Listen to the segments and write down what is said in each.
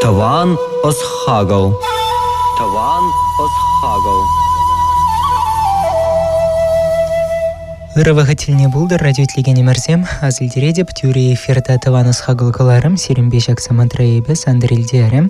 Тӑван ӑс-хакӑл. Тӑван ӑс-хакӑл. Ырӑ вӑхӑт тӗлне пултӑр, радиоитлекенӗмӗрсем. Ас илтеретӗп, тӳрӗ эфирта тӑван ӑс-хакӑл кӑларӑм сирӗнпе ҫак самантра эпӗ, Сантӑр Илтерӗ.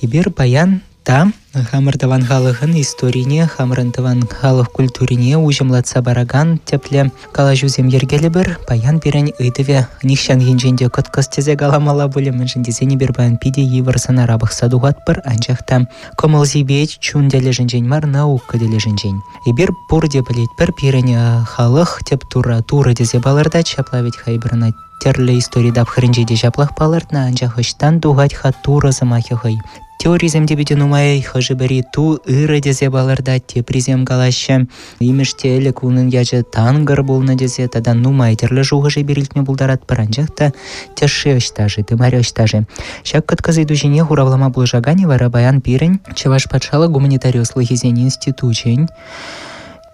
Эпир паян та хамӑр тӑван халӑхӑн историне, хамӑрӑн тӑван халӑх культурине уҫӑмлатса паракан тӗплӗ калаҫусем йӗркелӗпӗр. Паян пирӗн ыйтӑвӗ нихҫанхинчен те кӑткӑс тесе каламалла пулӗ, мӗншӗн тесен эпир паян питӗ йывӑр сӑнара пӑхса тухатпӑр, анчах та кӑмӑл-сипет чун тӗлӗшӗнчен мар, наука тӗлӗшӗнчен. Эпир пурте пӗлетпӗр, пирӗн халӑх тӗп турра Турӑ тесе палӑртать, ҫапла вӗт-ха эпир ӑна тӗрлӗ истори тапхӑрӗнче те ҫаплах палӑртнӑ, анчах ӑҫтан тухать-ха Турӑ сӑмахӗ хӑй? Теорисем те питӗ нумай, хӑшӗ-пӗри ту ырӑ тесе палӑртать, теприсем калаҫҫӗ. Имӗш те ӗлӗк унӑн ячӗ Тангӑр пулнӑ тесе тата нумай тӗрлӗ шухӑш эпир илтме пултаратпӑр, анчах та тӗшши ӑҫта-ши, тымарӗ ӑҫта-ши? Ҫак кӑткӑс ыйту ҫине хуравлама пулӑшаканӗ вара паян пирӗн Чӑваш патшалӑх гуманитари ӑслӑхӗсен институчӗн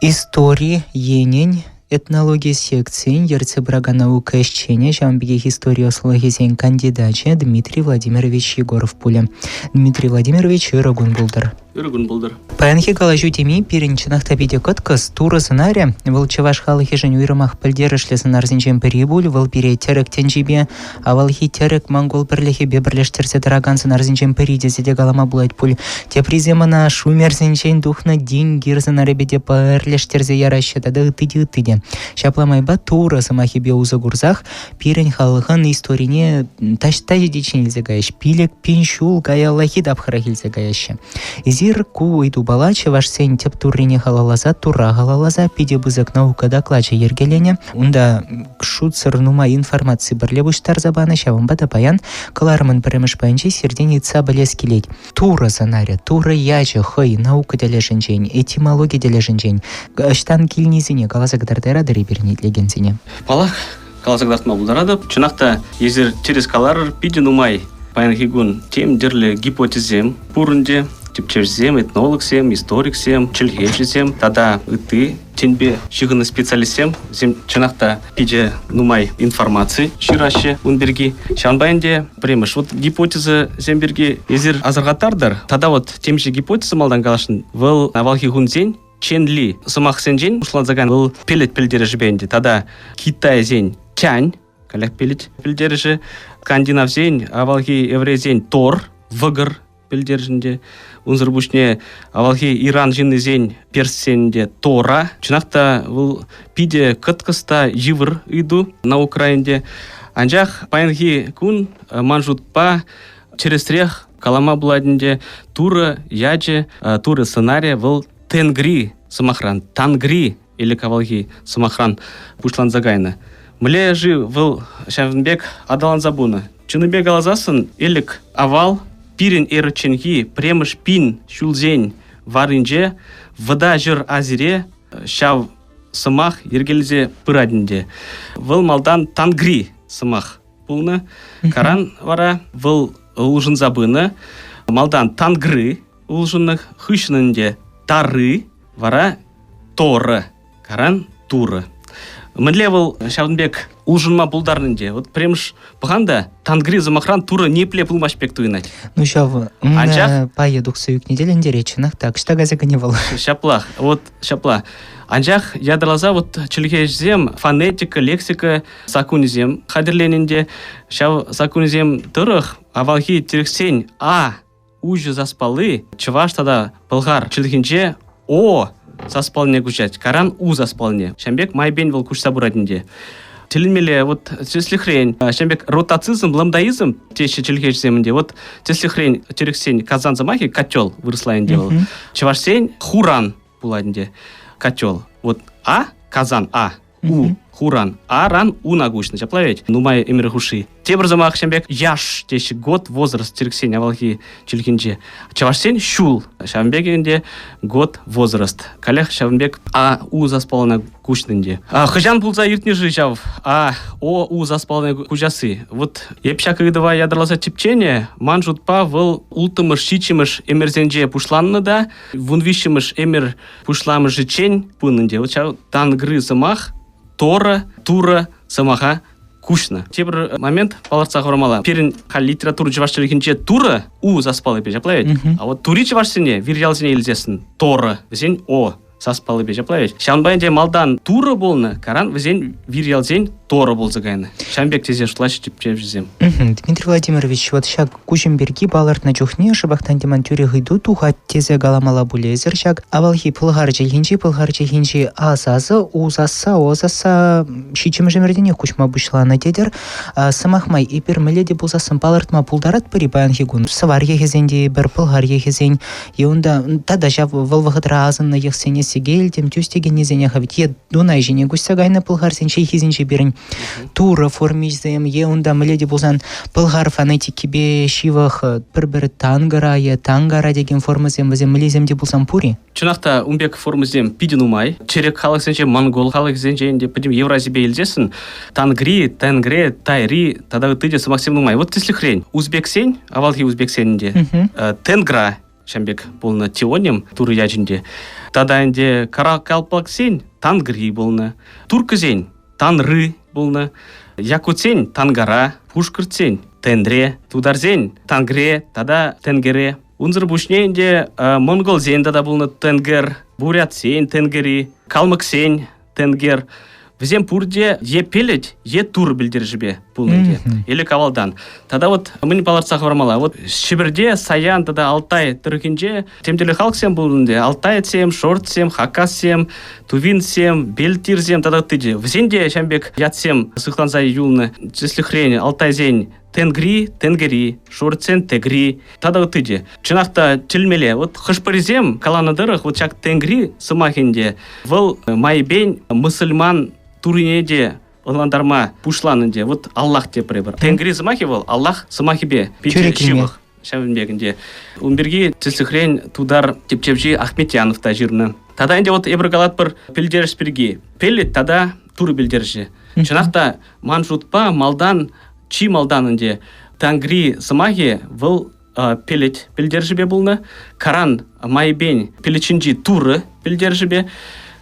истори енӗн этнологи секцийӗн ертсе пыракан наука ӗҫченӗ, ҫавӑн пекех истори ӑслӑлӑхӗсен кандидачӗ Дмитрий Владимирович Егоров пулӗ. Дмитрий Владимирович, ырӑ кун пултӑр. Ырӑ кун пултӑр. Паянхи калаҫу теми пирӗн чӑнах та питӗ кӑткӑс. Турӑ сӑнарӗ, вӑл чӑваш халӑхӗшӗн уйрӑмах пӗлтерӗшлӗ сӑнарсенчен пӗри пуль, вӑл пире тӗрӗк тӗнчипе, авалхи тӗрӗк-монгол пӗрлӗхӗпе пӗрлештерсе тӑракан сӑнарсенчен пӗри тесе те калама пулать пуль. Теприсем ӑна шумерсенчен тухнӑ дингир сӑнарӗпе те пӗрлештерсе яраҫҫӗ тата ытти те ытти те. Ҫапла майпа Турӑ сӑмахӗпе усӑ курсах пирӗн халӑхӑн историне таҫта ҫитиччен илсе каяҫ, 5000 ҫул каяллахи тапхӑрах илсе каяҫҫӗ. Эсир ку ыйтупала чӑвашсен тӗп туррине халалласа, турра халалласа питӗ пысӑк наука доклачӗ йӗркеленӗ. Унта шутсӑр нумай информаци пӗрле пуҫтарса панӑ, ҫавӑнпа та паян кӑларӑмӑн пӗрремӗш пайӗнче сиртен ыйтса пӗлес килет. Турӑ сӑнарӗ, Турӑ ячӗ хӑй наука тӗлӗшӗнчен, этимологи тӗлӗшӗнчен ӑҫтан килнисене каласа кӑтартайратӑр-и пирӗн итлекенсене? Паллах, каласа кӑтартма пултаратӑп. Чӑнах та, эсир тӗрӗс каларӑр, питӗ нумай паянхи кун тем тӗрлӗ гипотезсем пур ӗнтӗ. Тӗпчевҫӗсем, этнологсем, историксем, чӗлхеҫӗсем тата ытти тӗнпе ҫыхӑннӑ специалистсем вӗсем чӑнах та питӗ нумай информаци ҫыраҫҫӗ ун пирки. Ҫавӑнпа ӗнтӗ пӗрремӗш вот гипотезӑсем пирки эсир асӑрхаттартӑр. Тата вот темиҫе гипотеза малтан каласшӑн. Вӑл авалхи хунсен Ченли сӑмахсенчен пуҫланса кайнӑ вӑл пелӗт пӗлтерӗшӗпе ӗнтӗ тата китайсен тянь каллех пелӗт пӗлтерӗшӗ, скандинавсен авалхи еврейсен тор вӑкӑр пӗлтерӗшӗнче. Унсӑр пуҫне авалхи Иран ҫыннисен перссен те Тора. Чӑнах та вӑл питӗ кӑткӑс та йывӑр ыйту наукӑра ӗнтӗ. Анчах паянхи кун ман шутпа тӗрӗсрех калама пулать ӗнтӗ Турӑ ячӗ, Турӑ сӑнарӗ вӑл Тенгри сӑмахран, Тангри ӗлӗк авалхи сӑмахран пуҫланса кайнӑ. Мӗнле-ши вӑл ҫавӑн пек аталанса пынӑ? Чӑннипе каласассӑн, ӗлӗк авал пирӗн эрӑчченхи пӗрремӗш пин ҫулсен варринче Вӑтаҫӗр Азире ҫав сӑмах йӗркелесе пырать ӗнтӗ. Вӑл малтан Тангри сӑмах пулнӑ. Каран вара вӑл улшӑнса пынӑ. Малтан Тангры улшӑннӑ, хыҫҫӑн ӗнтӗ Тары, вара Торӑ, каран Турӑ. Мӗнле вӑл ҫавӑн пек улшӑнма пултарнӑ ӗнтӗ? Вот пӗрремӗш пӑхан та Тангри сӑмахран Турӑ ниепле пулмасть пек туйӑнать. Ну ҫав анчах пайӗ тухса ӳкнӗ тӗлӗнтерет чӑнах та. Ӑҫта кайса кӗнӗ вӑл? Ҫаплах, вот ҫапла. Анчах ятарласа вот чӗлхеҫӗсем фонетика, лексика саккунӗсем хатӗрленӗ ӗнтӗ. Ҫав саккунӗсем тӑрӑх авалхи тӗрӗксен А уҫӑ саспалли чӑваш тата пӑлхар чӗлхинче О саспаллине куҫать, каран У саспаллине. Ҫавӑн пек майӗпен вӑл куҫса пырать ӗнтӗ. Тӗлӗнмелле, вот тӗслӗхрен, ҫавӑн пек ротацизм, ламдаизм теҫҫӗ чӗлхеҫӗсем ӗнтӗ. Вот тӗслӗхрен тӗрӗксен казан сӑмахӗ котел вырӑсла ӗнтӗ вӑл. Чӑвашсен хуран пулать ӗнтӗ котел. Вот А, казан А, У хуран, аран уна куҫнӑ. Ҫапла ведь? Нумай ӗмӗр хушши. Тепӗр сӑмах ҫавӑн пек яш теҫҫӗ. Год, возраст тӗрӗксен авалхи чӗлхинче. Чӑвашсен ҫул. Ҫавӑн пек ӗнтӗ год, возраст. Каллех ҫавӑн пек А, У заспалана куҫнӑ ӗнтӗ. Хӑҫан пулса иртнӗ-ши ҫав А, О, У заспалана куҫасси? Вот эп ҫак ыйтӑва ятарласа тӗпченӗ. Ман шутпа вӑл улттӑмӗш, ҫиччӗмӗш ӗмӗрсенче пуҫланнӑ та 13-мӗш ӗмӗр пуҫламӑшӗччен пынӑ ӗнтӗ. Вот ҫав тангры сӑмах Тора, Турӑ сӑмаха куҫнӑ. Тепӗр момент палӑртса хӑвармалла. Пирӗн халь литература чӑваш чӗлхинче турӑ у саспаллипе ҫапла ведь. А вот тури чӑвашсене вирьялсене илсессӗн торӑ, вӗсен о саспаллипе ҫапла ведь. Ҫавӑнпа ӗнтӗ малтан турӑ пулнӑ, каран вӗсен вирьялсен торӑ пулса кайнӑ. Ҫавӑн пек тесе шутлаҫҫӗ тӗпчевҫӗсем. Дмитрий Владимирович, вот ҫак куҫӑм пирки палӑртнӑ чухне шӑпах та ӗнтӗ ман тӳрех ыйту тухать тесе каламалла пулӗ. Эсир ҫак авалхи пӑлхар чӗлхинчи пӑлхар чӗлхинчи а сасӑ, у сасса, о сасса ҫиччӗмӗш ӗмӗртенех куҫма пуҫланӑ тетӗр. Сӑмах май, эпир мӗнле те пулсассӑн палӑртма пултаратпӑр-и паянхи кун? Сӑвар йӑхӗсен те эпир, пӑлхар йӑхӗсен е унта тата ҫав вӑл вӑхӑтра асӑннӑ йӑхсене сикел, тем тӳс текеннисене ведь е Дунай ҫине куҫса кайнӑ пӑлхарсен чӗлхисенче пирӗн турӑ формисем е унта мӗнле те пулсан пӑлхар фонетикипе ҫывӑх пӗр-пӗр тангара е тангара текен формӑсем вӗсем мӗнлисем те пулсан пур-и? Чӑнах та ун пек формӑсем питӗ нумай. Чӗрӗк халӑхсенче, монгол халӑхӗсенче ӗнтӗ пӗтӗм Евразипе илсессӗн тангри, тенгре, тайри тата ытти те сӑмахсем нумай. Вот тӗслӗхрен, узбексен, авалхи узбексен ӗнтӗ, тенгра ҫам пек пулнӑ теоним турӑ ячӗнче. Тата ӗнтӗ каракалпаксен тангри пулнӑ, туркӑсен танры пулнӑ, якутсен тангара, пушкӑртсен тендре, тутарсен тангре тата тенгере. Унсӑр пуҫне ӗнтӗ монголсен тата пулнӑ тенгер, бурятсен тенгери, калмӑксен тенгер. Вӗсем пурте е пелӗт, е тур пӗлтерӗшӗпе пулнӑ ӗнтӗ. Ӗлӗк авалтан. Тата вот мӗн палӑртса хӑвармалла. Вот Ҫӗпӗрте, Саян тата Алтай тӑрӑхӗнче тем тӗрлӗ халӑхсем пулнӑ ӗнтӗ. Алтайцем, шортсем, хакассем, тувинсем, бельтирсем тата ытти те. Вӗсен те ҫавӑн пек ятсем сыхланса юлнӑ. Тӗслӗхрен, алтайсен Тенгри, Тенгери, Шуртсен Тегри тата ытти те. Чӑнах та тӗлмелле. Вот хӑш-пӗрисем каланӑ тӑрӑх, вот ҫак Тенгри сӑмахӗнче вӑл майӗпен мӑсӑльман турине те ӑнлантарма пуҫланӑ ӗнтӗ. Вот Аллах тепре пӗр. Тенгри сӑмахӗ вӑл Аллах сӑмахӗпе питӗ ҫывӑх. Ҫавӑн пек ӗнтӗ. Ун пирки тӗслӗхрен тутар тӗпчевҫи Ахметьянов та ҫырнӑ. Тата ӗнтӗ вот эпир калатпӑр пӗлтерӗш пирки. Пеллет тата турӑ пӗлтерӗшӗ. Чӑнах та ман шутпа малтан чи малтан ӗнтӗ Тангри сӑмахӗ вӑл пелет пӗлтерӗшӗпе пулнӑ. Каран майӗпен пелетҫинчи турӑ пӗлтерӗшӗпе.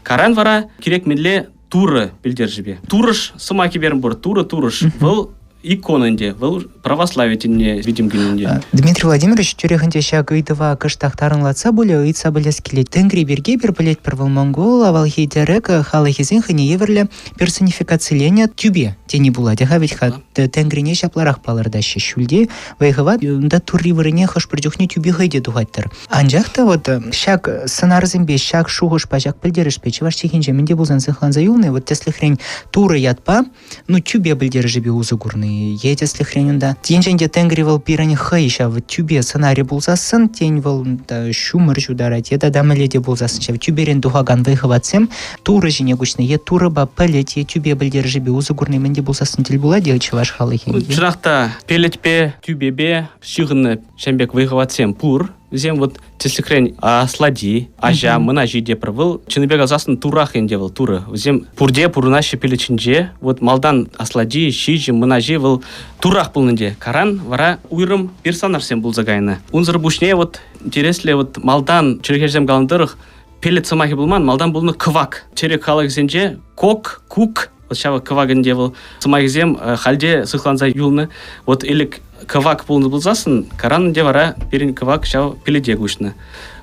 Каран вара кирек мӗнле турӑ пӗлтерӗшӗпе. Турӑш сӑмахӗ верн пур. Турӑ, турӑш. Вӑл икона ӗнтӗ, вӑл православи тӗнне витӗм кӳнӗ ӗнтӗ. Дмитрий Владимирович, тӳрех ӗнтӗ ҫак ыйтӑва кӑштах тарӑнлатса пулӗ, ыйтса пӗлес килет. Тенгри пирки эпир пӗлетпӗр, вӑл монгол авалхи тӗрӗк халӑхӗсен хӑйне евӗрлӗ персонификациленӗ тӳпе тени пулать-ха вӗт-ха. Тенгрине ҫапларах палӑртаҫҫӗ. Ҫӳлте вӑй-хӑват унта турри вырӑнне хӑш-пӗр чухне тӳпе хӑй те тухать-тӑр. Анчах та вот ҫак сӑнарсемпе, ҫак шухӑшпа, ҫак пӗлтерӗшпе чӑваш чӗлхинче мӗн те пулсан сыхланса юлнӑ, вот тӗслӗхрен Турӑ ятпа, ну, тӳпе пӗлтерӗшӗпе усӑ курни е тӗслӗхрен унта. Енчен те Тенгри вӑл пирӗн хӑй ҫав тӳпе сӑнарӗ пулсассӑн, тен, вӑл унта ҫумӑр ҫутарать е тата мӗнле те пулсассӑн ҫав тӳперен тухакан вӑй-хӑватсем Турӑ ҫине куҫнӑ е Турӑпа пӗлӗт е тӳпе пӗлтерӗшӗпе усӑ курни мӗн те пулсассӑн тӗл пулать-и чӑваш халӑхӗнче? Чӑнах та, пелӗтпе, тӳпепе ҫыхӑннӑ ҫавӑн пек вӑй-хӑватсем пур. Вӗсем вот тӗслӗхрен аслати, аҫа, мӑн аҫи тепӗр. Вӑл чӑннипе каласассӑн турах ӗнтӗ вӑл, турӑ. Вӗсем пурте пурӑнаҫҫӗ пилӗк ҫинче. Вот малтан аслати, ҫичӗ, мӑн аҫи вӑл турах пулнӑ ӗнтӗ. Каран вара уйрӑм персонажсем пулса кайнӑ. Унсӑр пуҫне вот интереслӗ вот малтан чӗлхеҫӗсем каланӑ тӑрӑх пелет сӑмахӗ пулман, малтан пулнӑ кӑвак. Чӗрӗк халӑхӗсенче кок, кук, вот ҫав кӑвак ӗнтӗ вӑл сӑмахӗсем хальте сыхланса юлнӑ. Вот ӗлӗк кӑвак пулнӑ пулсассӑн, каран ӗнтӗ вара пирӗн кӑвак ҫав пелете куҫнӑ.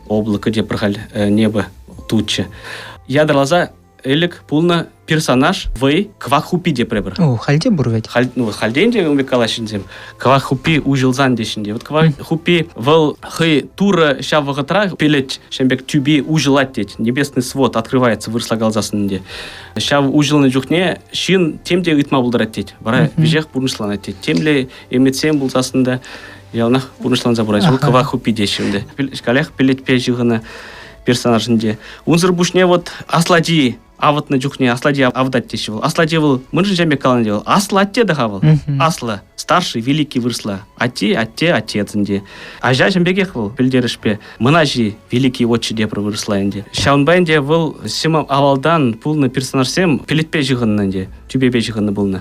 Облако тепӗр халь небо туччӗ. Ятарласа ӗлӗк пулнӑ персонаж вӑй кӑвак хуппи те пӗр. О, хальте пур вӗт. Халь, ну, хальте ӗнтӗ ун пек калаҫҫӗ Кӑвак хуппи уҫӑлсан теҫҫӗ ӗнтӗ. Вот кӑвак хуппи вӑл хӑй турӑ ҫав вӑхӑтра пелет ҫавӑн пек тӳпи уҫӑлать тет. Небесный свод открывается вырӑсла каласассӑн ӗнтӗ. Ҫав уҫӑлнӑ чухне ҫын тем те ыйтма пултарать тет. Вара веҫех пурнӑҫланать тет. Темле ӗмӗтсем пулсассӑн та яланах пурнӑҫланса пырать. Вӑл кӑвак хуппи теҫҫӗ ӗнтӗ. Каллех пелетпе ҫыхӑннӑ персонаж ӗнтӗ. Унсӑр пуҫне вот аслати авӑтнӑ чухне аслати авӑтать теҫҫӗ вӑл. Аслати вӑл мӗншӗн ҫавӑн пек каланӑ вӑл? Аслӑ атте та-ха вӑл. Аслӑ, старший, великий вырӑсла. Атте, атте, отец ӗнтӗ. Аҫа ҫавӑн пекех вӑл пӗлтерӗшпе. Мӑнаҫи, великий отче тепӗр вырӑсла ӗнтӗ. Ҫавӑнпа ӗнтӗ вӑл сӗм авалтан пулнӑ персонажсем пӗлӗтпе ҫыхӑннӑ ӗнтӗ, тӳпепе ҫыхӑннӑ пулнӑ.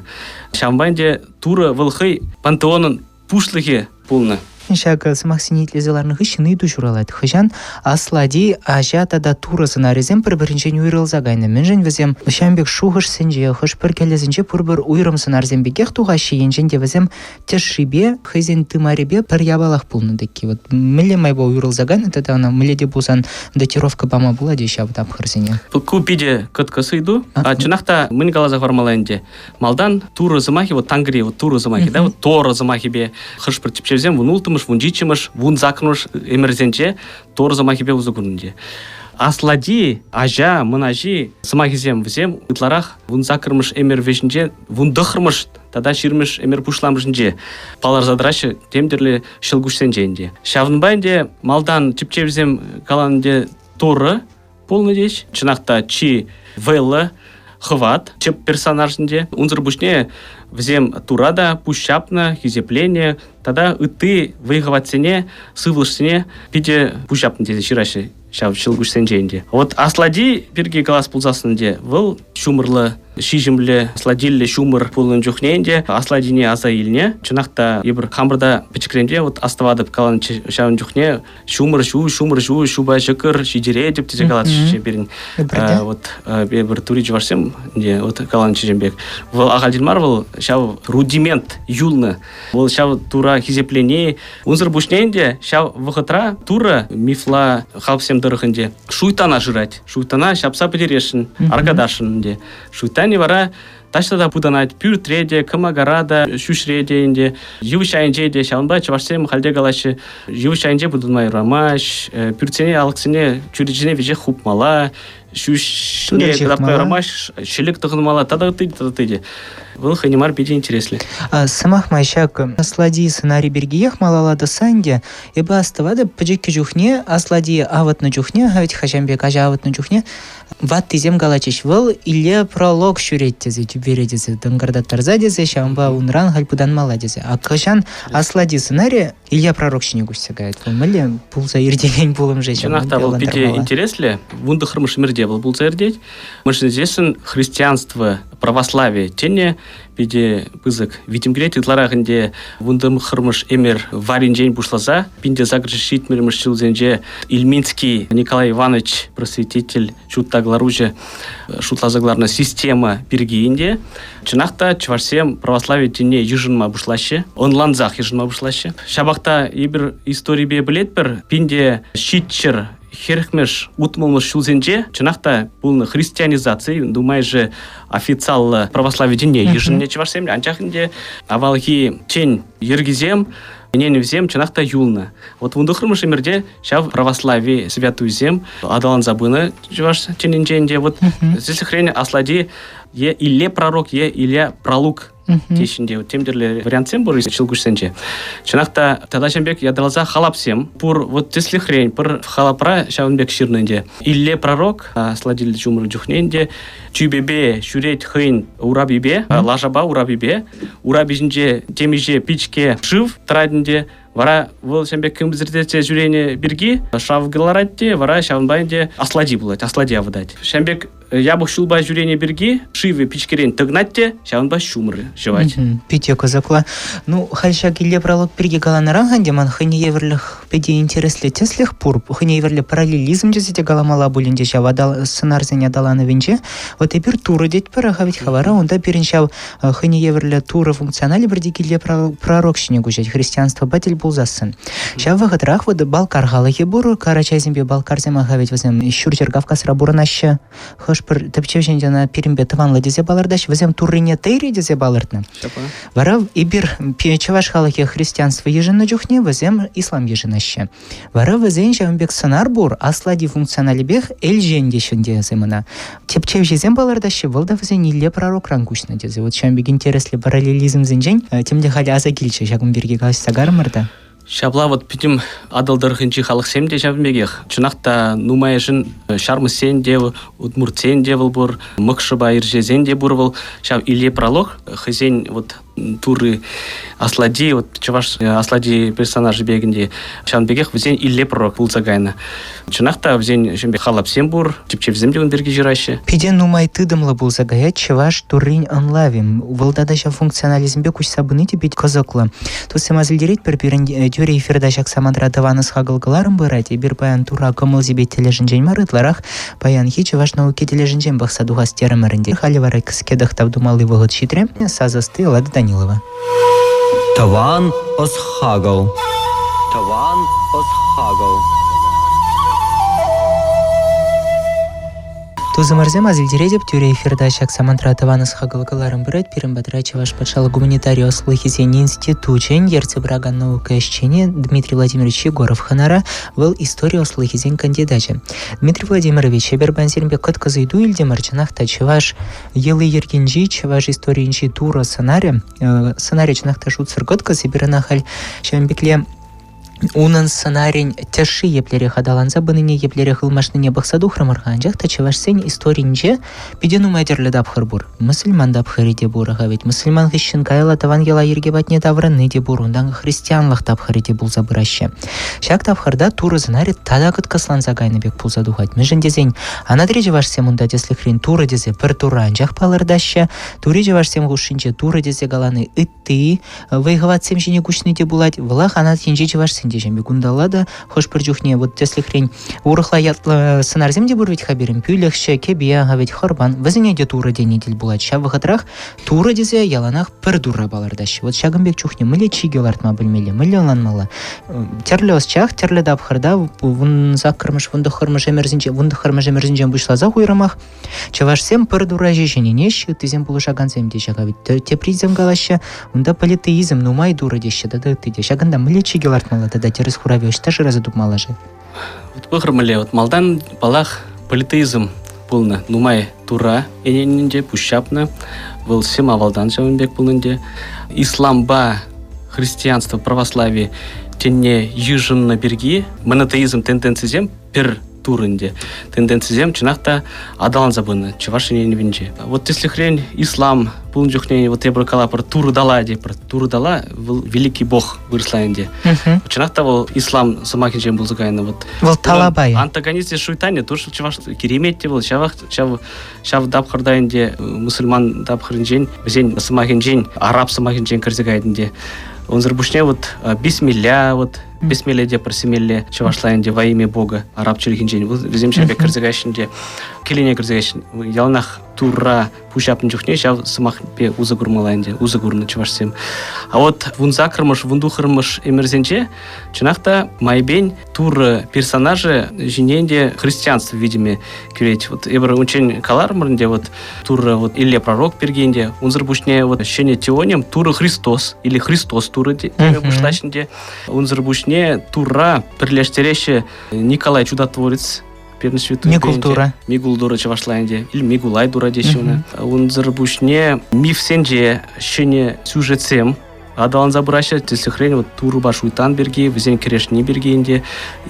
Ҫавӑнпа ӗнтӗ Турӑ вӑл хӑй пантеонӑн пуҫлӑхӗ пулнӑ. Ҫак сӑмахсене итлесе ларнӑ хыҫҫӑн ыйту ҫуралать. Хӑҫан аслати, аҫа тата турӑ сӑнарӗсем пӗр-пӗринчен уйрӑлса кайнӑ? Мӗншӗн вӗсем ҫавӑн пек шухӑшсенче, хӑш-пӗр кӗлӗсенче пурпӗр уйрӑм сӑнарсем пекех тухаҫҫӗ, енчен те вӗсем тӗшшипе, хӑйсен тымарӗпе пӗр япалах пулнӑ тӗкки. Вот мӗнле майпа уйрӑлса кайнӑ тата ӑна мӗнле те пулсан датировка пама пулать-и ҫав тапхӑрсене? Ку питӗ кӑткӑс ыйту. Чӑнах та мӗн каласа хӑвармалла ӗнтӗ. Малтан турӑ сӑмахӗ, вот тангри, вот турӑ сӑмахӗ, да, вот Тора сӑмахӗпе хӑш-пӗр тӗпчевсем 16-мӗш, 17-мӗш, 18-мӗш ӗмӗрсенче Тора сӑмахӗпе усӑ курнӑ. Аслати, аҫа, мӑнаҫи сӑмахӗсем вӗсем ытларах 18-мӗш ӗмӗр вӗҫӗнче, 19-мӗш тата 20-мӗш ӗмӗр пуҫламӑшӗнче палӑрса тӑраҫҫӗ тем тӗрлӗ ҫӑлкуҫсенче ӗнтӗ. Ҫавӑнпа ӗнтӗ малтан тӗпчевсем каланӑ ӗнтӗ Турӑ пулнӑ теҫ. Чӑнах та чи вӑйлӑ хӑват тӗп персонажӗнче. Унсӑр пуҫне вӗсем тура та пуҫ ҫапнӑ, хисепленӗ тата ытти вӑй-хӑватсене, сывлӑшсене питӗ пуҫ ҫапнӑ тесе ҫыраҫҫӗ ҫав ҫӑлкуҫсенче ӗнтӗ. Вот аслати пирки калас пулсассӑн ӗнтӗ, вӑл ҫумӑрлӑ, ҫиҫӗмлӗ, аслатиллӗ ҫумӑр пулнӑ чухне ӗнтӗ аслатине аса илнӗ. Чӑнах та эпир хамӑр та пӗчӗкренпе вот астӑватӑп каланӑччӗ ҫавӑн чухне ҫумӑр ҫу, ҫумӑр ҫу, ҫупа ҫӑкӑр ҫитеретӗп тесе калатчӗ пирӗн. Вот эпир тури чӑвашсем ӗнтӗ вот каланӑччӗ пек. Вӑл ахальтен мар вӑл ҫав рудимент юлнӑ. Вӑл ҫав тура хисеплени. Унсӑр пуҫне ӗнтӗ ҫав вӑхӑтра турӑ мифла халӑхсем тӑрӑх ӗнтӗ шуйттана шырать. Шуйттана ҫапса пӗтересшӗн, аркатасшӑн ӗнтӗ. Шуйттанӗ вара таҫта та пытанать, пӳртре те, кӑмакара та, ҫӳҫре те ӗнтӗ, йывӑҫ айӗнче те. Ҫавӑнпа чӑвашсем халь те калаҫҫӗ, йывӑҫ айӗнче пытанма юрамасть, пӳртсене, алӑксене, чӳречене веҫех хупмалла, ҫӳҫне кӑтартма юрамасть, ҫӗлӗк тӑхӑнмалла тата ытти те, тата ытти те. Вӑл хӑйне мар питӗ интереслӗ. Сӑмах май ҫак Аслати сценари пиркиех малалла тӑсса ӗнтӗ. Эпӗ астӑватӑп, пӗчӗккӗ чухне Аслати авӑтнӑ чухне, ведь хӑҫан пек аҫа авӑтнӑ чухне Ваттисем калатчӗҫ, вӑл Илле пролог ҫӳрет тесе, тӳпере тесе, тӑнкӑртаттарса тесе, ҫавӑнпа унран халь пытанмалла тесе. А кӑҫан аслати сӑнарӗ Илья пророк ҫине куҫса каять. Вӑл мӗнле пулса иртекен пулӑм-ши? Чӑнах та вӑл питӗ интереслӗ. 19-мӗш ӗмӗрте вӑл пулса иртет. Мӗншӗн христианство, православи тӗнӗ питӗ пысӑк витӗм кӳрет. Ытларах ӗнтӗ 19-мӗш ӗмӗр варринчен пуҫласа 1870-мӗш ҫулсенче Ильминский Николай Иванович просветитель ҫутта кӑларуҫӑ шутласа кӑларнӑ система пирки ӗнтӗ чӑнах та чӑвашсем православи тӗнне йышӑнма пуҫлаҫҫӗ, ӑнлансах йышӑнма пуҫлаҫҫӗ. Ҫапах та эпир историпе пӗлетпӗр, 1700 40-мӗш, 60-мӗш ҫулсенче чӑнах та пулнӑ христианизаци, нумайӑшӗ официаллӑ православи тӗнне йышӑннӑ чӑвашсем, анчах ӗнтӗ авалхи тӗн йӗркисем, ӗненӗвсем чӑнах та юлнӑ. Вот 19-мӗш ӗмӗрте ҫав православи святуйсем аталанса пынӑ чӑваш тӗнӗнче ӗнтӗ. Вот тӗслӗхрен аслати е Илле пророк, е Илья пралук теҫҫӗ те тем тӗрлӗ вариантсем пур ҫӑлкуҫсенче. Чӑнах та тата ҫавӑн пек ятарласа халапсем пур. Вот тӗслӗхрен пӗр халапра ҫавӑн пек ҫырнӑ ӗнтӗ. Илле пророк аслатиллӗ ҫумӑр чухне ӗнтӗ тӳпепе ҫӳрет хӑйӗн урапипе, лашапа урапипе. Урапи ҫинче темиҫе пичке шыв тӑрать ӗнтӗ. Вара вӑл ҫавӑн пек кӗмсӗртетсе ҫӳренӗ пирки шав кӑларать те, вара ҫавӑнпа ӗнтӗ аслати пулать, аслати авӑтать. Ҫавӑн пек япӑх ҫулпа ҫӳренӗ пирки шывӗ пичкерен тӑкӑнать те, ҫавӑнпа ҫумӑр ҫӑвать. Питӗ кӑсӑклӑ. Ну, халь ҫак Илле пролог пирки каланӑран ӗнтӗ ман хӑйне евӗрлӗх питӗ интереслӗ тӗслӗх пур. Хӑйне евӗрлӗ параллелизм тесе те каламалла пуль ӗнтӗ ҫав сӑнарсен аталанӑвӗнче. Вот эпир Турӑ тетпӗр, ха вӗт-ха вара унта пирӗн ҫав хӑйне евӗрлӗ Турӑ функционалӗ пӗр килте пророк ҫине куҫать, христианствӑпа тӗл пулсассӑн. Ҫав вӑхӑтрах вот балкар халӑхӗ пур, карачайсемпе балкарсем аха ведь вӗсем Ҫурҫӗр Кавказра пурӑнаҫҫӗ. Хӑш-пӗр тӗпчевҫӗн ӑна пирӗнпе тӑванлӑ тесе палӑртаҫҫӗ, вӗсем Туррине Тейри тесе палӑртнӑ. Вара эпир чӑваш халӑхӗ христианство йышӑннӑ чухне вӗсем ислам йышӑнаҫҫӗ. Вара вӗсен ҫавӑн пек сӑнар пур, аслати функционалӗпех элчен теҫҫӗ ӗнтӗ ӑна. Тӗпчевҫӗсем палӑртаҫҫӗ, вӑл та вӗсен Илле пророкран куҫнӑ тесе. Вот ҫавӑн пек интереслӗ параллелизмсенчен темле халӗ аса килчӗ ҫакӑн пирки калаҫса карӑмӑр та. Ҫапла вот пӗтӗм Атӑл тӑрӑхӗнчи халӑхсем те ҫавӑн пекех. Чӑнах та нумайӑшӗн ҫармӑссен те, удмуртсен те вӑл пур, мӑкшӑпа ирҫесен те пур вӑл. Ҫав Илле пролог хӑйсен вот. Турри Аслади, вот чӑваш Аслади персонажӗ пек ӗнтӗ. Ҫавӑн пекех вӗсен Илле пророк пулса кайнӑ. Чӑнах та вӗсен ҫемпе халапсем пур, тӗпчевсем те ун пирки ҫыраҫҫӗ. Питӗ нумай тытӑмлӑ пулса каять чӑваш туррин ӑнлавӗ. Вӑл тата ҫав функционализмпе куҫса пыни те пит кӑсӑклӑ. Туссем асилтеретпӗр, пирӗн тӳрӗ эфирта ҫак самантра тӑван ӑс-хакӑл кӑларӑм пырать. Эпир паян тура кӑмӑл-сипет тӗлӗшӗнчен мар, ытларах паянхи чӑваш науки тӗлӗшӗнчен пӑхса тухас терӗмӗр ӗнтӗ. Халӗ вара кӗске тӑхтав тумалли вӑхӑт ҫитрӗ. Сас ӑсти Лада Данилова. Тӑван ӑс-хакӑл. Тӑван ӑс-хакӑл. Тусӑмӑрсем асилтеретӗп, тӳрӗ эфирта ҫак самантра тӑван ӑс-хакӑл кӑларӑм пырать. Пирӗн патра Чӑваш патшалӑх гуманитари ӑслӑхӗсен институчӗн ертсе пыракан наука ӗҫченӗ Дмитрий Владимирович Егоров хӑнара. Вӑл истори ӑслӑхӗсен кандидачӗ. Дмитрий Владимирович, эпир паян сирӗнпе кӑткӑс ыйту илтӗмӗр. Чӑнах та чӑваш йӑли-йӗркинчи, чӑваш историйӗнчи турӑ сӑнарӗ, сӑнарӗ чӑнах та шутсӑр кӑткӑс. Эпир ӑна халь ҫавӑн пекле унӑн сӑнарӗн тӗшши еплерех аталанса пынине, еплерех ылмашнине пӑхса тухрӑмӑр-ха. Анчах та чӑвашсен историйӗнче питӗ нумай тӗрлӗ тапхӑр пур. Мӑсӑльман тапхӑрӗ те пур-ха ведь. Мӑсӑльман хыҫҫӑн каялла тӑван йӑла-йӗрке патне таврӑнни те пур, унтан христианлӑх тапхӑрӗ те пулса пыраҫҫӗ. Ҫак тапхӑрта Турӑ сӑнарӗ тата кӑткӑсланса кайнӑ пек пулса тухать. Мӗншӗн тесен анатри чӑвашсем унта тӗслӗхрен Турӑ тесе пӗр Турра анчах палӑртаҫҫӗ, тури чӑвашсем хушшинче Турӑ тесе калани ытти вӑй-хӑватсем ҫине куҫни те пулать. Вӑлах анат енчи чӑвашсен те ҫемье кунталла та хӑш-пӗр чухне вот тӗслӗхрен урӑхла ятлӑ сӑнарсем те пур вӗт-ха пирӗн. Пӳлӗхҫӗ, кӗпе, вӗт хӑрпан. Вӗсене те Турӑ тени тӗл пулать. Ҫав вӑхӑтрах Турӑ тесе яланах пӗр Турра палӑртаҫҫӗ. Вот ҫакӑн пек чухне мӗнле чикӗ лартма пӗлмелле, мӗнле ӑнланмалла? Тӗрлӗ ӑсчах тӗрлӗ тапхӑрта 18-мӗш, 19-мӗш ӗмӗрсенче, 19-мӗш ӗмӗрсенчен пуҫласах уйрӑмах чӑвашсем пӗр Турра ҫеҫ ӗненеҫҫӗ, ыттисем пулӑшакансем те ҫака ведь. Теприсем калаҫҫӗ, унта политеизм нумай Турӑ теҫҫӗ тата ытти те. Ҫакӑнта мӗнле чикӗ лартмалла тата тӗрӗс хуравӗ ӑҫта шыраса тупмалла-ши? Вот пӑхӑр мӗнле, вот малтан, паллах, политеизм пулнӑ. Нумай Турра ӗненнинче пуҫҫапнӑ. Вӑл сӗм авалтан ҫавӑн пек пулнӑ ӗнтӗ. Ислампа христианство, православи тӗнне йышӑннӑ пирки монотеизм тенденцисем пӗр тур ӗнтӗ. Тенденцисем чӑнах та аталанса пынӑ чӑваш ӗненӗвӗнче. Вот тӗслӗхрен ислам пулнӑ чухне вот эпир калапӑр Турӑ дала тепӗр. Турӑ дала вӑл великий бог вырӑсла ӗнтӗ. Чӑнах та вӑл ислам сӑмахӗнчен пулса кайнӑ. Вот вӑл талабай. Антагонист шуйтанӗ тоже чӑваш киремет те вӑл ҫавах ҫав ҫав тапхӑрта ӗнтӗ мусульман тапхӑрӗнчен вӗсен сӑмахӗнчен араб сӑмахӗнчен кӗрсе каять ӗнтӗ. Унсӑр пуҫне вот бисмилля вот бисмилле те пӗрсемелле чӑвашла ӗнтӗ во имя Бога араб чӗлхинчен вӗсем ҫав пек кӗрсе каяҫҫӗ ӗнтӗ кӗлене кӗрсе каяҫҫӗ яланах Турра пуҫҫапнӑ чухне ҫав сӑмахпе усӑ курмалла ӗнтӗ, усӑ курнӑ чӑвашсем. А вот 18-мӗш, 19-мӗш ӗмӗрсенче чӑнах та майӗпен Турӑ персонажӗ ҫине ӗнтӗ христианство витӗмӗ кӳрет. Вот эпир унччен каларӑмӑр ӗнтӗ вот Турӑ вот Илле пророк пирки ӗнтӗ. Унсӑр пуҫне вот ҫӗнӗ теоним Турӑ Христос или Христос Турӑ теме пуҫлаҫ ӗнтӗ. Унсӑр пуҫне Турра пӗрлештереҫҫӗ Николай Чудотворец пирӗн святой Микул Тура. Микул Тура чӑвашла ӗнтӗ. Или Микулай Тура теҫҫӗ ӑна. Унсӑр пуҫне мифсенче ҫӗнӗ сюжетсем аталанса пыраҫҫӗ. Тӗслӗхрен, вот Турӑпа Шуйттан пирки, вӗсен кӗрешни пирки ӗнтӗ.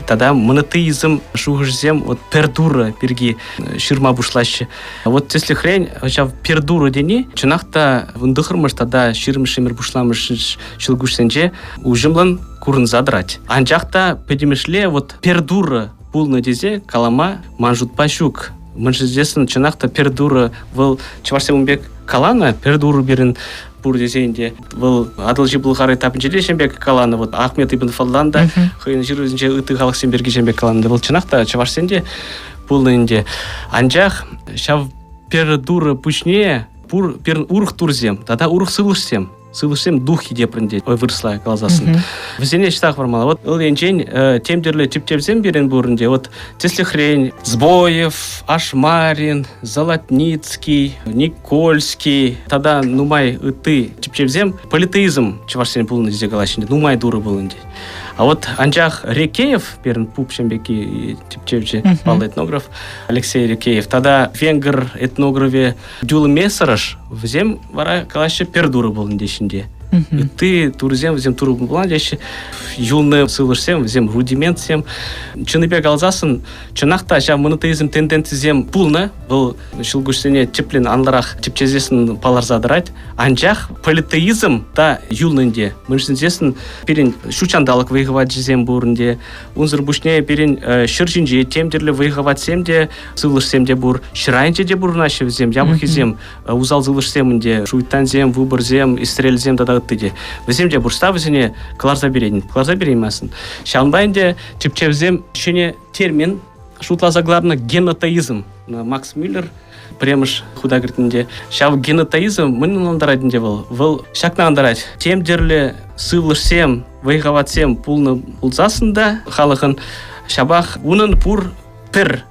Тата монотеизм шухӑшӗсем вот пӗр Турӑ пирки ҫырма пуҫлаҫҫӗ. Вот тӗслӗхрен, ҫав пӗр Турӑ тени чӑнах та 19-мӗш тата 20-мӗш ӗмӗр пуҫламӑш ҫӑлкуҫсенче уҫӑмлӑн курӑнса тӑрать. Анчах та пӗтӗмӗшле вот пӗр Турӑ пулнӑ тесе калама ман шутпа ҫук. Мӗншӗн тесен чӑнах та пӗр турӑ вӑл чӑвашсем ун пек каланӑ, пӗр турӑ пирӗн пур тесен те вӑл Атӑлҫи Пӑлхар этапӗнче те ҫын пек каланӑ. Вот Ахмед ибн Фадлан та хӑйӗн ҫырӑвӗсенче ытти халӑхсем пирки ҫын пек каланӑ. Вӑл чӑнах та чӑвашсен те пулнӑ ӗнтӗ. Анчах ҫав пӗр турӑ пуҫне пур пирӗн урӑх турсем тата урӑх сывлӑшсем сывлӑшсем духи тепрӗн тет вырӑсла каласассӑн. Вӗсене ӑҫта хӑвармалла? Вот ыл енчен тем тӗрлӗ тӗпчевсем пирӗн пур ӗнтӗ. Вот тӗслӗхрен Сбоев, Ашмарин, Золотницкий, Никольский тата нумай ытти тӗпчевсем политеизм чӑвашсен пулнӑ тесе калаҫҫӗ. Нумай турӑ пулнӑ ӗнтӗ. А вот анчах Рекеев, пирӗн пуп ҫемпеки тӗпчевҫӗ, паллӑ этнограф Алексей Рекеев, тата венгр этнографӗ Дюл Мессерш, вӗсем вара калаҫҫӗ пӗр турӑ пулнӑ теҫҫӗ. Ытти турӑсем вӗсем турӑ пулман теҫҫӗ. Юлнӑ сывлӑшсем вӗсем рудиментсем. Чӑннипе каласассӑн, чӑнах та ҫав монотеизм тенденцисем пулнӑ. Вӑл ҫӑлкуҫсене тӗплӗн анлӑрах тӗпчесессӗн палӑрса тӑрать. Анчах политеизм та юлнӑ ӗнтӗ. Мӗншӗн тесен пирӗн ҫут ҫанталӑк вӑй-хӑвачӗсем пур ӗнтӗ. Унсӑр пуҫне пирӗн ҫӗр ҫинче тем тӗрлӗ вӑй-хӑватсем те, сывлӑшсем те пур. Ҫӗр айӗнче те пурӑнаҫҫӗ вӗсем, япӑххисем, усал сывлӑшсем ӗнтӗ, шуйттансем, выборсем, истрельсем тата ытти те. Вӗсем те пур. Вӗсене кӑларса беретӗн. Кӑларса берейместӗн. Ҫавӑнпа ӗнтӗ тӗпчевсем ҫӗнӗ термин шутласа кӑларнӑ генотеизм. Макс Мюллер пӗрремӗш хута кӗртнинче. Ҫав генотеизм мӗн ӑнлантарать ӗнтӗ вӑл? Вӑл ҫакна ӑнтарать. Тем тӗрлӗ сывлӑшсем, вӑй-хӑватсем пулнӑ пулсассӑн та халӑхӑн ҫапах унӑн пур пӗр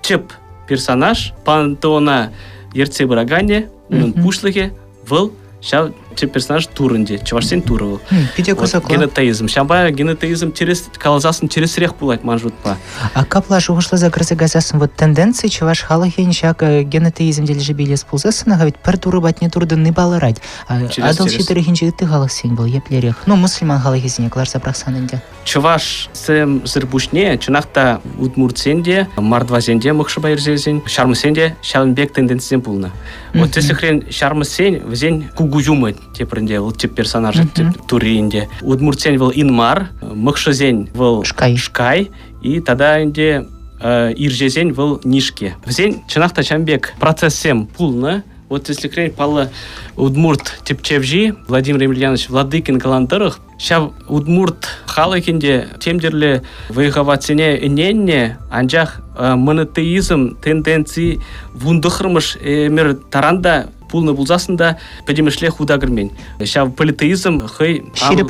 тӗп персонаж пантеона ертсе пыраканӗ, унӑн пуҫлӑхӗ вӑл ҫав тӗп персонаж Турӑ ӗнтӗ, чӑвашсен Турӑ вӑл. Питӗ кӑсӑклӑ. Генотеизм. Ҫавӑнпа генотеизм тӗрӗс каласассӑн тӗрӗсрех пулать ман шутпа. А капла шухӑшласа кӗрсе кайсассӑн вот тенденци чӑваш халӑхӗн ҫак генотеизм тӗлӗшӗпе илес пулсассӑн ведь пӗр турӑ патне туртӑнни палӑрать. Атӑлҫи тӑрӑхӗнчи ытти халӑхсен вӑл еплерех? Ну, мӑсӑльман халӑхӗсене кӑларса пӑрахсан ӗнтӗ. Чӑвашсемсӗр пуҫне чӑнах та удмуртсен те, мордвасен те мӑкшӑпа ерсесен, ҫармӑссен те ҫавӑн пек тенденцисем пулнӑ. Вот тӗслӗхрен ҫармӑссен вӗсен Кугуюмы тепринде вӑл тӗп персонажӗ тӗп тури ӗнтӗ. Удмуртсен вӑл Инмар, мӑкшӑсен вӑл Шкай. Шкай и тата ӗнтӗ ирҫесен вӑл Нишке. Вӗсен чӑнах та ҫавӑн пек процессем пулнӑ. Вот тӗслӗхрен паллӑ удмурт тӗпчевҫи Владимир Емельянович Владыкин каланӑ тӑрӑх, Ҫав удмурт халӑхӗн те тем тӗрлӗ вӑй-хӑватсене ӗненнӗ, анчах монотеизм тенденци вунтӑхрӑмӗш ӗмӗр таран та пулнӑ пулсассӑн та пӗтӗмӗшле хута кӗрмен. Ҫав политеизм хӑй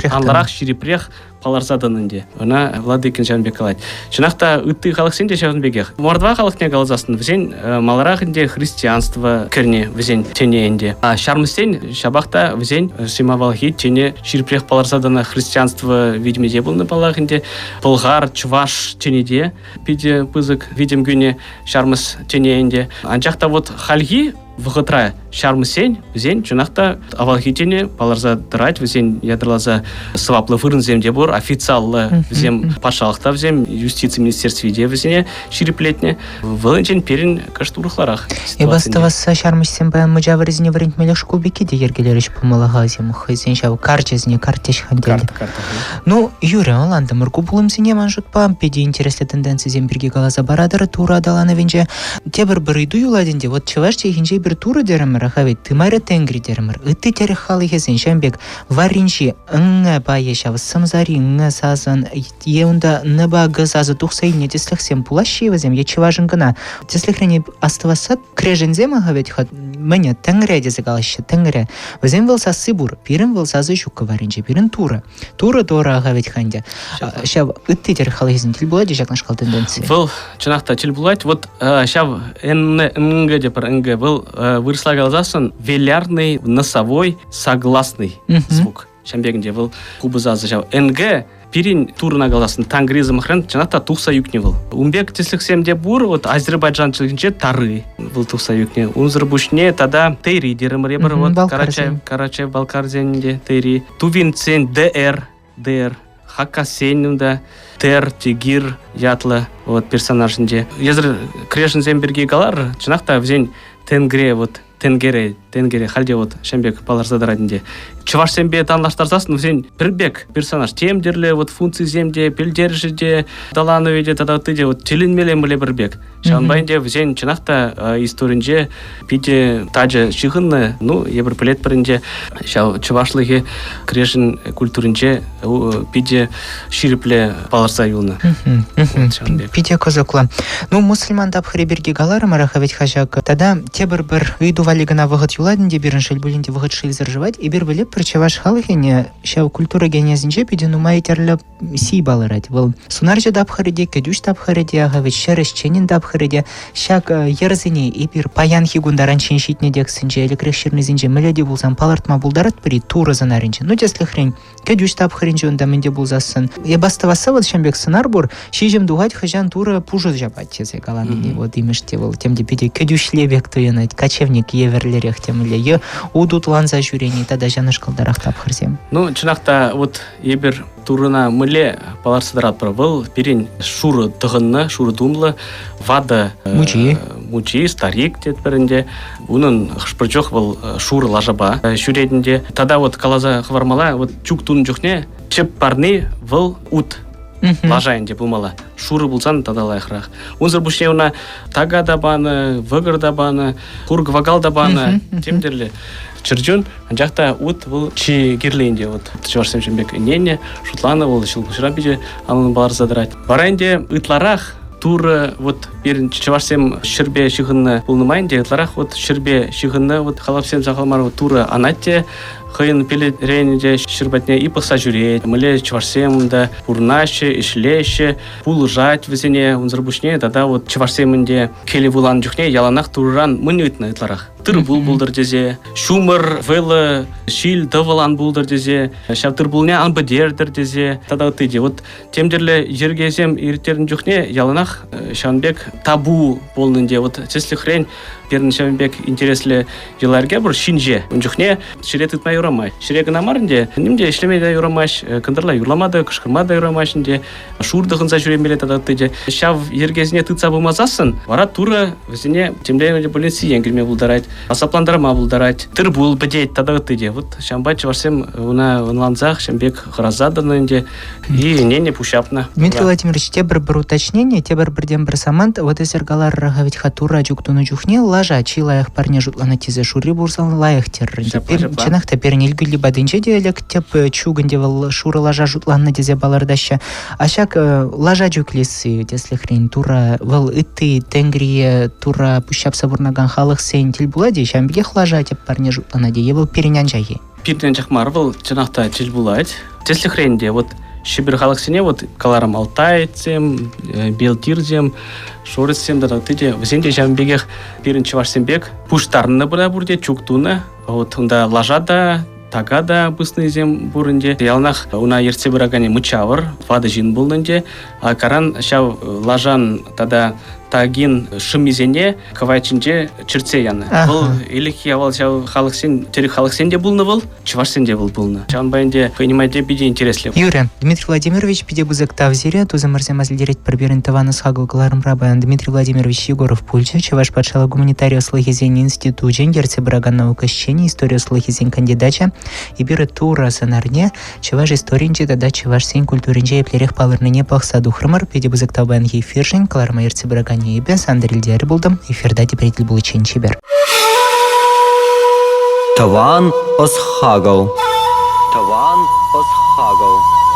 анлӑрах, ҫирӗпрех палӑрса тӑнӑ ӗнтӗ. Ӑна Владыкин ҫавӑн пек калать. Чӑнах та ытти халӑхсен те ҫавӑн пекех. Мордва халӑхне каласассӑн вӗсен маларах ӗнтӗ христианство кӗрнӗ вӗсен тӗне ӗнтӗ. А ҫармӑссен ҫапах та вӗсен симавалхи тӗне ҫирӗпрех палӑрса тӑнӑ христианство витӗмӗ те пулнӑ паллах ӗнтӗ. Пӑлхар, чӑваш тӗнӗ те питӗ пысӑк витӗм кӳнӗ ҫармӑс тӗне ӗнтӗ. Анчах та вот хальхи вӑхӑтра ҫармӑссен вӗсен чӑнах та авалхи тӗнӗ палӑрса тӑрать, вӗсен ятарласа сӑваплӑ вырӑнсем те пур, официаллӑ вӗсем патшалӑх та вӗсем, юстици министерстви те вӗсене ҫирӗплетнӗ. Вӑл енчен пирӗн кӑшт урӑхларах Эп астӑвасса ҫармӑҫсем паян мӑчавӑрсене вӗрентмелӗх шкул пекки те йӗркелерӗҫ пулмалла-ха хӑйсен ҫав карчӗсене карттеҫ хантеллӗ. Ну, юрӗ, ӑнлантӑмӑр ку пулӑмсене ман шутпа питӗ интереслӗ тенденцисем пирки каласа паратӑр Турӑ аталанӑвӗнче. Тепӗр пӗр ыйту юлать ӗнтӗ. Вот чӑваш чӗлхинче эпир Турӑ терӗмӗр, ха ведь тымарӗ тенгри терӗмӗр. Ытти тӗрӗк халӑхӗсен ҫавӑн пек варринчи ҥ пайӗ ҫав сӑмсари ҥ сасӑн е унта нпа г сасӑ тухса илнӗ тӗслӗхсем пулаҫҫӗ-и вӗсем е чӑвашӑн кӑна? Тӗслӗхрен астӑвасса крешӗнсем ха ведь мӗне тӗңре тесе калаҫҫӗ, тӗңре. Вӗсен вӑл сасси пур, пирӗн вӑл сасӑ ҫуккӑ варринче, пирӗн Турӑ. Турӑ Тора ха ведь ӗнтӗ. Ҫав ытти тӗрӗк халӑхӗсен тӗл пулать-и ҫакнашкал тенденци? Вӑл чӑнах та тӗл пулать. Вот ҫав НГ те пӗр НГ, вӑл вырӑсла каласассӑн велярный носовой согласный звук. Ҫавӑн пек ӗнтӗ вӑл купӑс сасӑ ҫав НГ пирӗн турӑна каласӑн тангризм хрен чӑнах та тухса ӳкнӗ вӑл. Ун пек тӗслӗхсем те пур. Вот азербайджан чӗлхинче тары вӑл тухса ӳкнӗ. Унсӑр пуҫне тата тейри терӗмӗр эпир. Вот Карачаев, Карачаев балкарсен те тейри. Тувинсен ДР, ДР, Хакасен унта Тер, Тигир ятлӑ вот персонажӗнче. Езр крешӗнсем пирки калар, чӑнах та вӗсен Тенгре вот Тенгере, Тенгере халь те вот ҫавӑн пек палӑрса тӑрать ӗнтӗ. Чӑвашсемпе танлаштарсассӑн вӗсен пӗр пек персонаж. Тем тӗрлӗ вот функцисем те, пӗлтерӗшӗ те, таланӑвӗ те тата ытти те вот тӗлӗнмелле мӗнле пӗр пек. Ҫавӑнпа ӗнтӗ вӗсен чӑнах та историнче питӗ тачӑ ҫыхӑннӑ. Ну, эпир пӗлетпӗр ӗнтӗ, ҫав чӑвашлӑхӗ крешӗн культуринче питӗ ҫирӗпле палӑрса юлнӑ. Питӗ кӑсӑклӑ. Ну, мусульман тапхӑрӗ пирки каларӑмӑр-ха вӗт-ха ҫак. Тата тепӗр пӗр ыйту валли кӑна вӑхӑт юлать ӗнтӗ пирӗн шел пулин те вӑхӑт шелсӗр шӑвать. Эпир пӗлетпӗр, чӑваш халӑхӗн ҫав культура генезинче питӗ нумай тӗрлӗ сий палӑрать. Вӑл сунарҫӑ тапхӑрӗ те, кӗтӳҫ тапхӑрӗ те, ага вӗт ҫӗр ӗҫченӗн тапхӑрӗ те. Ҫак йӗрсене эпир паянхи кун таранччен ҫитнӗ текстсенче, ӗлӗкрех ҫырнисенче мӗнле те пулсан палӑртма пултаратпӑр-и Турӑ сӑнарӗнче? Ну, тӗслӗхрен, кӗтӳҫ тапхӑрӗнче унта мӗн те пулсассӑн. Эп астӑвасса вӑл ҫавӑн пек сӑнар пур, ҫиҫӗм тухать, хӑҫан Турӑ пушӑ ҫапать тесе каланине. Вот имӗш те вӑл тем те питӗ кӗтӳҫле пек туйӑнать, кочевник евӗрлӗрех. темле е ут утланса ҫӳрени тата ҫанашкалтарах тапхӑрсем. Ну, чӑнах та, вот эпир Турӑна мӗнле палӑртса тӑратпӑр? Вӑл пирӗн шурӑ тӑхӑннӑ, шурӑ тумлӑ ватӑ мучи, мучи, старик тетпӗр ӗнтӗ. Унӑн хӑш-пӗр чух вӑл шурӑ лашапа ҫӳрет ӗнтӗ. Тата вот каласа хӑвармалла, вот чук тунӑ чухне чӗп парни вӑл ут лаша ӗнтӗ пулмалла. Шурӑ пулсан тата лайӑхрах. Унсӑр пуҫне ӑна така та панӑ, вӑкӑр та панӑ, хур-кӑвакал та панӑ, тем тӗрлӗ чӗрчун. Анчах та ут вӑл чи кирли ӗнтӗ. Вот чӑвашсем ҫын пек ӗненнӗ, шутланӑ вӑл ҫӑлкуҫра питӗ анлӑн палӑрса тӑрать. Вара ӗнтӗ ытларах Турӑ вот пирӗн чӑвашсем ҫӗрпе ҫыхӑннӑ пулнӑ май ӗнтӗ ытларах вот ҫӗрпе ҫыхӑннӑ вот халапсем сахал мар вот Турӑ анать те хӑйӗн пилӗрен те ҫӗр патне и пӑхса ҫӳрет. Мӗнле чӑвашсем унта пурӑнаҫҫӗ, ӗҫлеҫҫӗ, пулӑшать вӗсене. Унсӑр пуҫне тата вот чӑвашсем ӗнтӗ кӗлӗ вуланӑ чухне яланах Турӑран мӗн ыйтнӑ ытларах? Тыр-пул пултӑр тесе, ҫумӑр вӑйлӑ ҫил тӑвӑл ан пултӑр тесе, ҫав тыр-пулне ан пӗтертӗр тесе тата ытти те. Вот тем тӗрлӗ йӗркесем ирттернӗ чухне яланах ҫавӑн пек табу пулнӑ ӗнтӗ. Вот тӗслӗхрен пирӗн ҫавӑн пек интереслӗ йӑла-йӗрке пур ҫинҫе. Ун чухне ҫӗре тытма юрамасть. Ҫӗре кӑна мар ӗнтӗ, ним те ӗҫлеме те юрамасть, кӑнтӑрла юрлама та, кӑшкӑрма та юрамасть ӗнтӗ, шур тӑхӑнса ҫӳремелле тата ытти те. Ҫав йӗркесене тытса пымасассӑн вара Турӑ вӗсене темле те пулин сиен кӳме пултарать, асаплантарма пултарать, тыр-пул пӗтет тата ытти те. Вот ҫавӑнпа чӑвашсем ӑна ӑнлансах ҫавӑн пек хӑраса тӑнӑ ӗнтӗ. И ӗнене пуҫҫапнӑ. Дмитрий Владимирович, тепӗр пӗр уточнение, тепӗр пӗртен-пӗр самант. Вот эсир каларӑр-ха вӗт-ха Турра чук тунӑ чухне лаша чи лайӑх парне шутланать тесе шурри пулсан лайӑх терӗр. Чӑнах та пирӗн Илкӳлли патӗнче те ӗлӗк тӗп чук ӗнтӗ вӑл шурӑ лаша шутланнӑ тесе палӑртаҫҫӗ. А ҫак лаша чӳклесси, тӗслӗхрен, Турра вӑл ытти Тенгрие Турра пуҫҫапса пурӑнакан халӑхсен тӗл пулать-и? Ҫавӑн пекех лаша тӗп парне шутланать-и е вӑл пирӗн анчах-и? Пиртен анчах мар вӑл, чӑнах та тӗл пулать. Тӗслӗхрен те, вот Ҫӗпӗр халӑхсене вот каларӑм алтайцем, белтирсем, шорецсем тата ытти те, вӗсем те ҫавӑн пекех пирӗн чӑвашсем пек пуҫтарӑннӑ пыра пурте чук тунӑ. Вот унта лаша та, така та пыснисем пур ӗнтӗ. Яланах уна ертсе пыраканӗ мычавӑр, ватӑ ҫын пулнӑ ӗнтӗ. А каран ҫав лашан тата тагин шӑммисене кӑвайт ҫинче чӗртсе янӑ. Вӑл ӗлӗкхи авал ҫав халӑхсен, тӗрӗк халӑхсен те пулнӑ вӑл, чӑвашсен те вӑл пулнӑ. Ҫавӑнпа ӗнтӗ хӑйне те питӗ интереслӗ. Юрӗ. Дмитрий Владимирович, питӗ пысӑк тав сире. Тусӑмӑрсем асилтеретпӗр пирӗн тӑван ӑс-хакӑл кӑларӑмра паян Дмитрий Владимирович Егоров пулчӗ. Чӑваш патшалӑх гуманитари ӑслӑхӗсен институчӗн ертсе пыракан наука ӗҫченӗ, истори ӑслӑхӗсен кандидачӗ. Эпир Турӑ сӑнарне чӑваш историйӗнче тата чӑвашсен культуринче еплерех палӑрнине пӑхса тухрӑмӑр. Питӗ пысӑк тав паянхи эфиршӗн. Кӑларӑма ертсе пыраканӗ эпӗ, Сандр Ильдиярь пултӑм. Эфирта тепре тӗл пуличчен чипер. Тӑван ӑс-хакӑл. Тӑван ӑс-хакӑл.